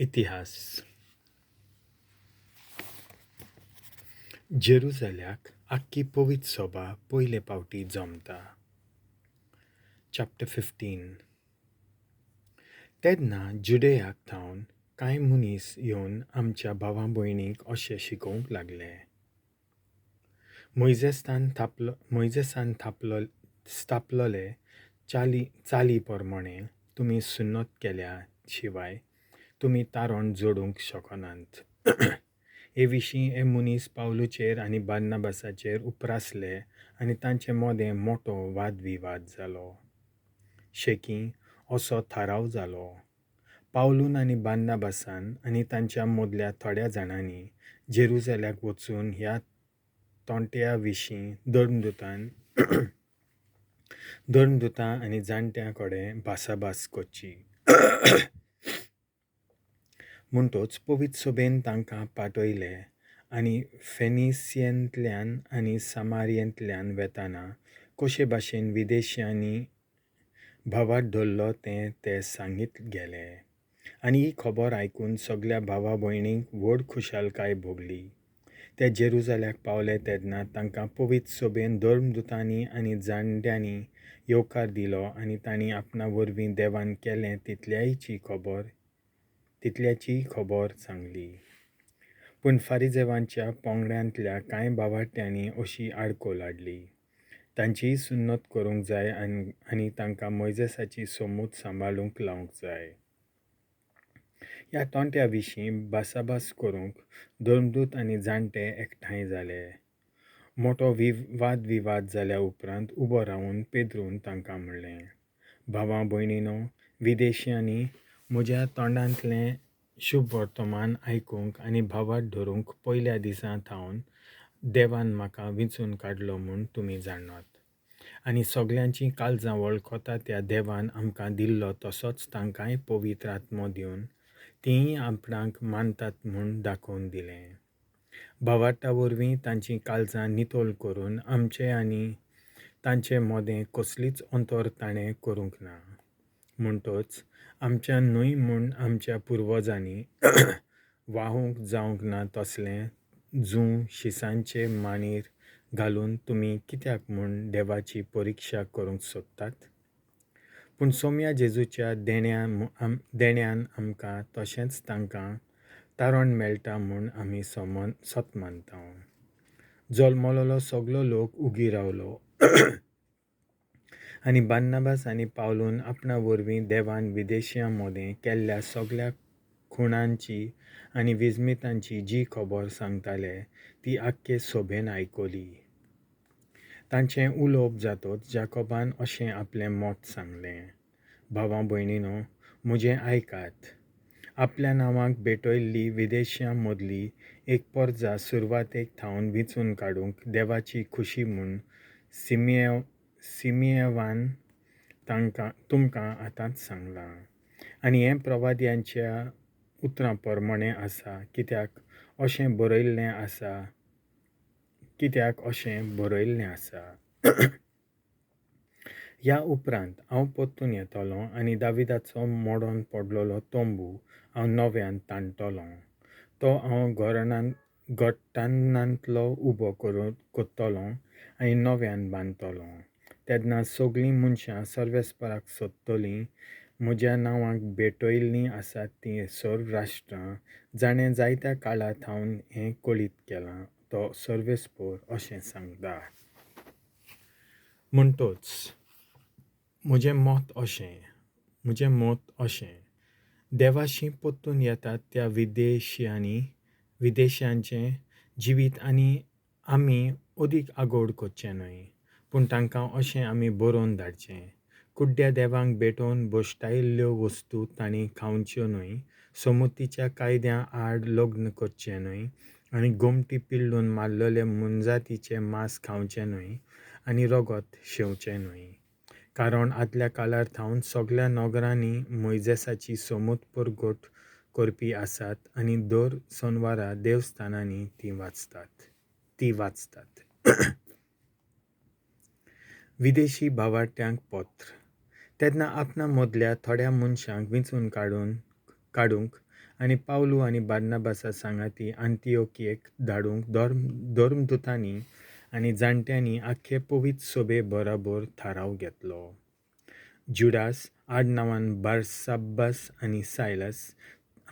इतिहास. जेरुजाल्याक आख्खी पवित्र सभा पयले पावटी जमता. चॅप्टर 15. तेन्ना जुडेयाक थावन कांय मनीस येवन आमच्या भावा भयणींक अशें शिकोवंक लागले, मोयजेसान स्थापलोले चाली प्रमाणे तुमी सुन्नत केल्या शिवाय तुमी तारण जोडूंक शकनात. हे विशीं हे मनीस पावलूचेर आनी बार्नाबासाचेर उप्रासले आनी तांचे मदें मोटो वादविवाद जालो. शेकीं असो थाराव जालो. पावलून आनी बार्नाबासान आनी तांच्या मदल्या थोड्या जाणांनी जेरुजाल्याक वचून ह्या तोंट्या विशीं धर्मदुतां आनी जाणट्यां कडेन भासाभास करची. म्हणटच पवित्र सभेन तांकां पाठयले आनी फेनिसियेंतल्यान आनी सामारियेंतल्यान वेताना कशे भाशेन विदेशांनी भावार्थ धरलो तें ते सांगीत गेले. आनी ही खबर आयकून सगल्या भावा भयणींक व्हड खुशालकाय भोगली. ते जेरुजाल्याक पावले तेन्ना तांकां पवित्र सभेन धर्मदुतांनी आनी जाणट्यांनी येवकार दिलो आनी तांणी आपणा वरवीं देवान केलें तितल्याचीय खबर सांगली. पूण फारिजेवांच्या पंगडांतल्या कांय भावार्त्यांनी अशी आडखळ हाडली, तांचीय सुन्नत करूंक जाय आनी तांकां मोयजेसाची समूत सांबाळूंक लावंक जाय. ह्या तोंट्या विशीं भासाभास करूंक धर्मदूत आनी जाणटे एकठांय जाले. मोटो वादविवाद जाल्या उपरांत उबो रावन पेद्रून तांकां म्हणलें, भावा भयणीनो, विदेशांनी म्हज्या तोंडांतलें शुभ वर्तमान आयकूंक आनी भावार्थ धरूंक पयल्या दिसा थावन देवान म्हाका विंचून काडलो म्हूण तुमी जाणात. आनी सगल्यांचीं काळजां वळखता त्या देवान आमकां दिल्लो तसोच तांकांय पवित्र आत्मो दिवन तींय आपणाक मानतात म्हूण दाखोवन दिलें. भावार्था वरवीं तांचीं काळजां नितळ करून आमचे आनी तांचे मदें कसलीच अंतर ताणें करूंक ना. म्हणटच आमच्यान न्हय म्हूण आमच्या पुर्वजांनी वाहूंक जावंक ना तसलें जूं शिसांचे मांडीर घालून तुमी कित्याक म्हूण देवाची परिक्षा करूंक सोदतात? पूण सोम्या जेजूच्या देण्यान आमकां तशेंच तांकां तारण मेळटा म्हूण आमी सत मानता. जल्मलोलो सगलो लोक उगी रावलो आनी बार्नाबास आनी पावलून आपणा वरवीं देवान विदेशियां मदें केल्ल्या सगल्या खुणांची आनी विस्मितांची जी खबर सांगताले ती आख्खे सभेन आयकली. तांचें उलोवप जातच जाकोबान अशें आपलें मत सांगलें, भावा भयणीनो, म्हजें आयकात. आपल्या नांवाक भेटयल्ली विदेशां मदली एक परजा सुरवातेक थावन विंचून काडूंक देवाची खुशी म्हूण सिमियेवान तुमकां आतांच सांगलां. आनी हें प्रवाद्यांच्या उतरां प्रमाणें आसा, कित्याक अशें बरयल्लें आसा, ह्या उपरांत हांव परतून येतलों आनी दाविदाचो मोडोन पडलेलो तंबू हांव नव्यान ताणटलो. तो हांव घट्टाणांतलो उबो करतलो आनी नव्यान बांदतलो. तेन्ना सगळीं मनशां सर्वेस्पराक सोदतलीं. म्हज्या नांवाक भेटयल्लीं आसात तीं सर्व राष्ट्रां जाणें जायत्या काळा थावन हें कळीत केलां तो सर्वेस्पर अशें सांगता. म्हणटच म्हजें मत अशें, देवाशी परतून येतात त्या विदेशांचें जिवीत आनी आमी अदीक आगोड करचें न्हय, पूण तांकां अशें आमी बरोवन धाडचें, कुड्ड्या देवांक भेटोवन भश्टायल्ल्यो वस्तू तांणी खावच्यो न्हय, समुतीच्या कायद्या आड लग्न करचें न्हय आनी गोमटी पिल्लून मारलेले मोनजातीचें मांस खावचें न्हय आनी रगत शेवचें न्हय. कारण आदल्या काळार थावन सगल्या नगरांनी मोयजेसाची समूत परगट करपी आसात आनी दर सोनवारा देवस्थानांनी ती वाचतात. विदेशी भावार्त्यांक पत्र. तेन्ना आपणा मदल्या थोड्या मनशांक विंचून काडून काडूंक आनी पावलू आनी बार्नाबासा सांगाती आंतियोकियेक धाडूंक धर्मदुतांनी आनी जाणट्यांनी आख्खे पवित्र सभे बराबर थाराव घेतलो. जुडास आडनांवान बार्साब्बास आनी सायलस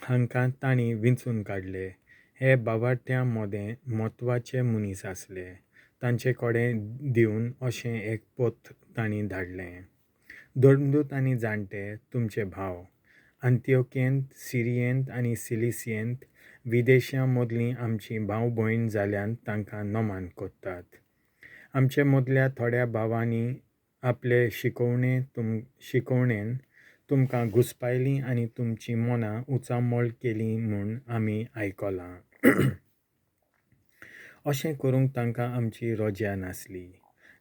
हांकां तांणी विंचून काडले. हे बावाट्यां मदें म्हत्वाचे मनीस आसले. तांचे कडेन दिवन अशें एक पत्र तांणी धाडलें. धर्मदूत आनी जाणटे, तुमचे भाव, आंतियोकेंत, सिरियेंत आनी सिलिसियेंत विदेशां मदलीं आमचीं भाव भयण जाल्यान तांकां नमान कोत्तात. आमचे मदल्या थोड्या भावांनी आपले शिकोवणेन तुमकां घुसपायलीं आनी तुमचीं मनां उचांबळ केलीं म्हूण आमी आयकलां. अशें करूंक तांकां आमची रजा नासली.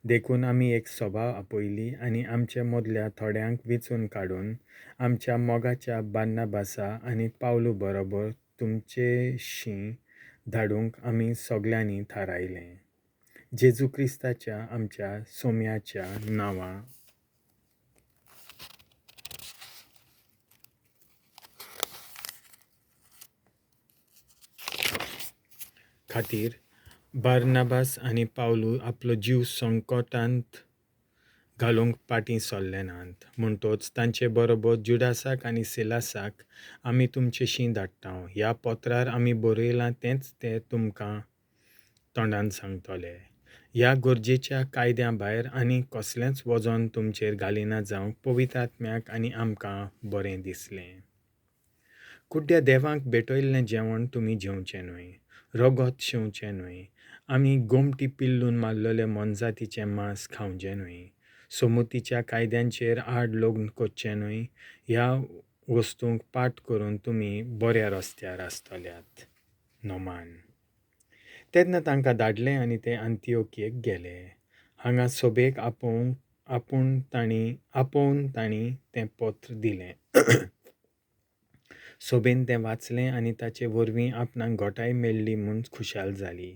देखून आमी एक सभा आपयली आनी आमचे मदल्या थोड्यांक विंचून काडून आमच्या मोगाच्या बार्नाबासा आनी पावलू बरोबर तुमचेशी धाडूंक आमी सगल्यांनी थारायलें. जेजू क्रिस्ताच्या आमच्या सोम्याच्या नांवा खातीर बार्नाबास आनी पावलू आपलो जीव संकटांत घालूंक पाटीं सरले नात. म्हणटोच तांचे बरोबर जुडासाक आनी सिलासाक आमी तुमचेशी धाडटा. ह्या पत्रार आमी बरयलां तेंच ते तुमकां तोंडान सांगतले. ह्या गरजेच्या कायद्या भायर आनी कसलेंच वजन तुमचेर घालिना जावंक पवित्र आत्म्याक आनी आमकां बरें दिसलें. कुड्ड्या देवांक भेटयल्लें जेवण तुमी जेवचें न्हय, रगत शेवचें न्हय, आमी गोमटी पिल्लून मारलेले मोनजातीचें मांस खावचें न्हय, समुतीच्या कायद्यांचेर आड लग्न करचें न्हय. ह्या वस्तूंक पाठ करून तुमी बऱ्या रस्त्यार आसतल्यात. नमान. तेन्ना तांकां धाडले आनी ते आंतियोकियेक गेले. हांगा सभेक आपोवन तांणी तें पत्र दिलें. सभेन तें वाचलें आनी ताचे वरवीं आपणाक घटाय मेळ्ळी म्हूण खुशाल जाली.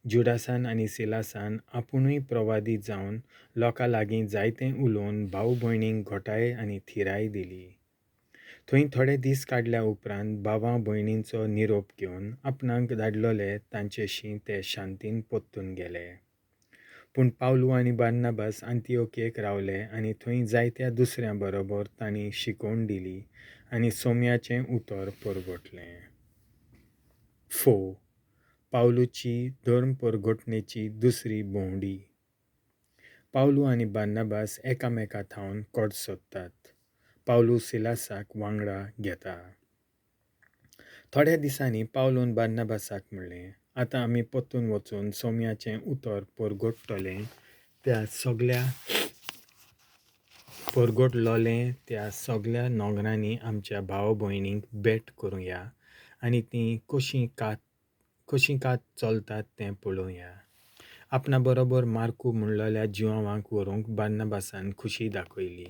जुडासान आनी सिलासान आपुणूय प्रवादी जावन लोकां लागीं जायतें उलोवन भाव भयणींक घटाय आनी थिराय दिली. थंय थोडे दीस काडल्या उपरांत भावा भयणींचो निरोप घेवन आपणाक धाडलेले तांचेशी ते शांतीन परतून गेले. पूण पावलू आनी बार्नाबास आंतियोकियेक रावले आनी थंय जायत्या दुसऱ्यां बरोबर तांणी शिकोवण दिली आनी सोम्याचें उतर परगटलें. 4. पावलूची धर्म परगटणेची दुसरी भोंवडी. पावलू आनी बार्नाबास एकामेका थावन कोट सोदतात. पावलू सिलासाक वांगडा घेता. थोड्या दिसांनी पावलून बार्नाबासाक म्हणलें, आतां आमी परतून वचून सोम्याचें उतर परगटतलें त्या सगल्या नगरांनी आमच्या भाव भयणींक भेट करुया आनी तीं कशीं कात चलतात तें पळोवया. आपणा बरोबर मार्कू म्हणलेल्या जिवांक व्हरूंक बार्नाबासान खुशी दाखयली.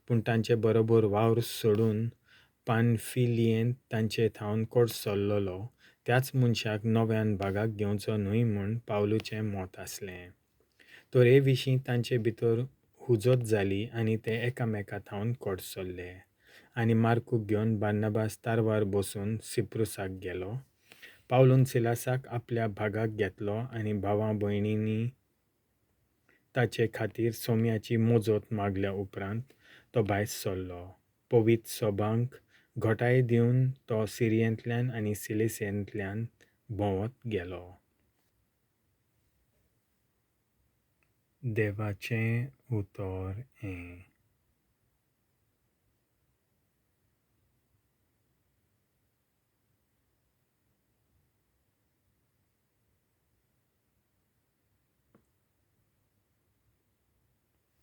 पूण तांचे बरोबर वावर सोडून पानफिलियेंत तांचे थावन कोट सरलेलो त्याच मनशाक नव्यान भागाक घेवचो न्हय म्हूण पावलूचें मत आसलें. तर हे विशीं तांचे भितर हुजत जाली आनी ते एकामेका थावन कोट सरले आनी मार्कूक घेवन बार्नाबास तारवार बसून सिप्रुसाक गेलो. पावलून सिलासाक आपल्या भागाक घेतलो आनी भावा भयणींनी ताचे खातीर सोम्याची मोजत मागल्या उपरांत तो भायर सरलो. पवित्र सभांक घटाय दिवन तो सिरियेंतल्यान आनी सिलिसियेंतल्यान भोंवत गेलो. देवाचें उतर हें.